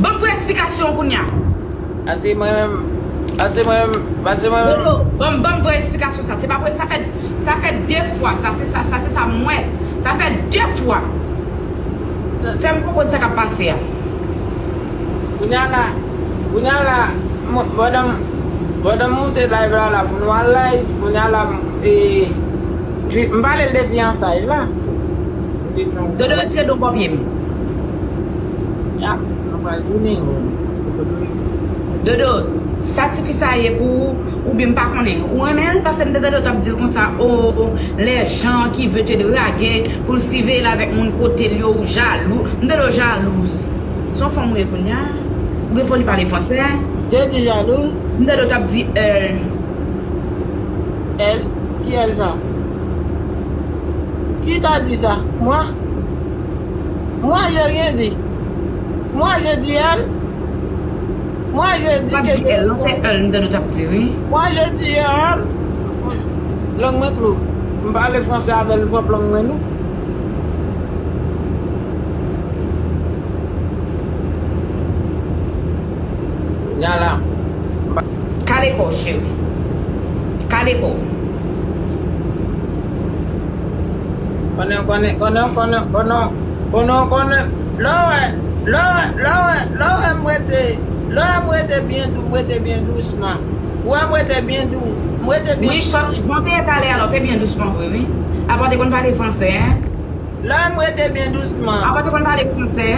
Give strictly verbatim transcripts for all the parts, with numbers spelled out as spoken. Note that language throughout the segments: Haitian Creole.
Ban m vrè eksplikasyon kounye a. Pase mwen menm, pase mwen menm, pase mwen menm. Dodo, ban m, ban m vrè eksplikasyon sa. Se pa vrè, sa fè, sa fè de fwa, sa se sa, sa se sa m wè. Sa fè de fwa. Fè m konprann sa k ap pase a. Kounye a la, kounye a la, m, pandan m, pandan m moute live la, la, pou nou al live, kounye a la, m, e, m pale l de fiyansay la. Dodo retire don bò pye m. Ya, mwen pral tounen, mwen. Ou fè tounen. Dodo, sa tifi sa ye pou ou, oubyen m pa konnen. Ou renmen l? Paske m te tande w t ap di l konsa, o, o, les gens qui veulent te draguer, pou l siveye l avèk moun kote l yo, ou jalou. M tande w jalouz. Se yon fanm ou ye kounye a? Ou gen foli pale fransè? Te di jalouz? M tande w t ap di, euh, Elle? Qui elle ça? Qui t'a dit ça? Moi? Moi, j'ai rien dit. Moi, j'ai dit elle. Moi, j'ai dit... Ou pa t di elle, non, se elle m tande w t ap di, wi. Moi, j'ai dit elle. Lang mwen klou. M pale fransè avè l pwòp lang mwen, non. Gala. Kale kò w, cheri. Kale kò w. Konnen, konnen, konnen, konnen, konnen, konnen, konnen. Lè w wè, lè w wè, lè w wè, lè w wè m rete, lè w wè m rete byen dou, m rete byen dousman. Ou wè m rete byen dou, m rete byen... Wi, jan w te ye talè a la, w te byen dousman vre, wi. Apa w te konn pale fransè, en? Lè m rete byen dousman. Apa w te konn pale fransè?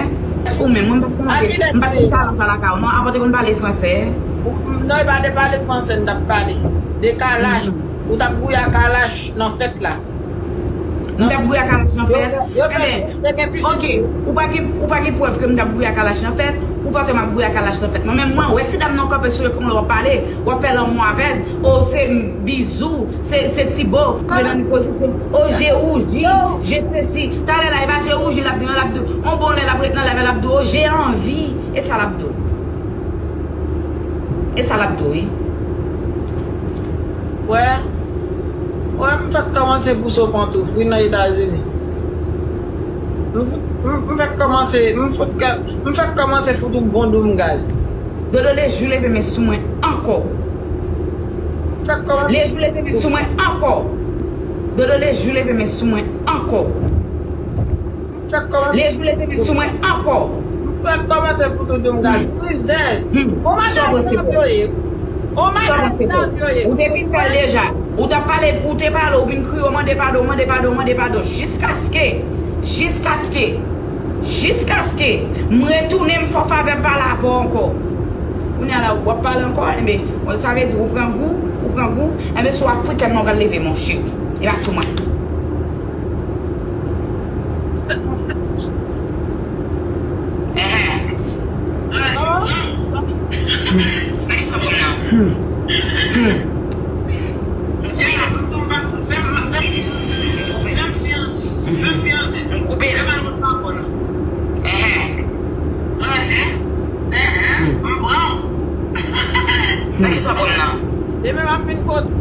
Ou menm, mwen m pa t konn, m pa t konn talan sa lakay ou, non. Apa w te konn pale fransè? Non, e pa de pale fransè m t ap pale. De kalach. Ou t ap gouye a kalach nan fèt la. M t ap gouye a kalach nan fèt? Enben, oke, ou pa gen, ou pa gen prèv ke m t ap gouye a kalach nan fèt? Ou panse m ap gouye a kalach nan fèt? Mwen menm, mwen wè ti dam nan kanpe sou ekran, w ap pale, w ap fè lanmou avè l. O, se bizou. Se, se ti bo, mwen nan pozisyon. Oh, j'ai rougi, j'ai ceci. Talè la, e pa j'ai rougi, l ap di, non, l ap di, on bon lè, l ap ret nan lè, l ap di, oh, j'ai envie. E sa l ap di w. E sa l ap di w, wi. Wè, wè, m fèk kòmanse pouse w pantouf, wi, nan Etazini. M, m, m fèk kòmanse, m fout ka, m fèk kòmanse fout ou bon doum gaz. Dodo, lejou leve men sou mwen ankò. Lejou leve men sou mwen ankò. Dodo, lejou leve men sou mwen ankò. Lejou leve men sou mwen ankò. M fèk kòmanse fout ou doum gaz. Rizèz. Ou madanm nan vyoye. Ou madanm nan vyoye. Ou te fin fè l deja. Ou t ap pale, ou te pale, ou vin kriye, ou mande padon, ou mande padon, ou mande padon. Jiskaske, jiskaske, jiskaske m retounen, m fè w favè m pale avè w ankò. Kounye a la, w ap pale ankò, enben, sa vle di ou pran gou, ou pran gou, enben, sou Afriken nan w pral leve, monchè. E pa sou mwen. Enhen. Nèg sa bon nan. M koupe l. Enhen. Nèg sa bon nan. Demen m ap vin kote.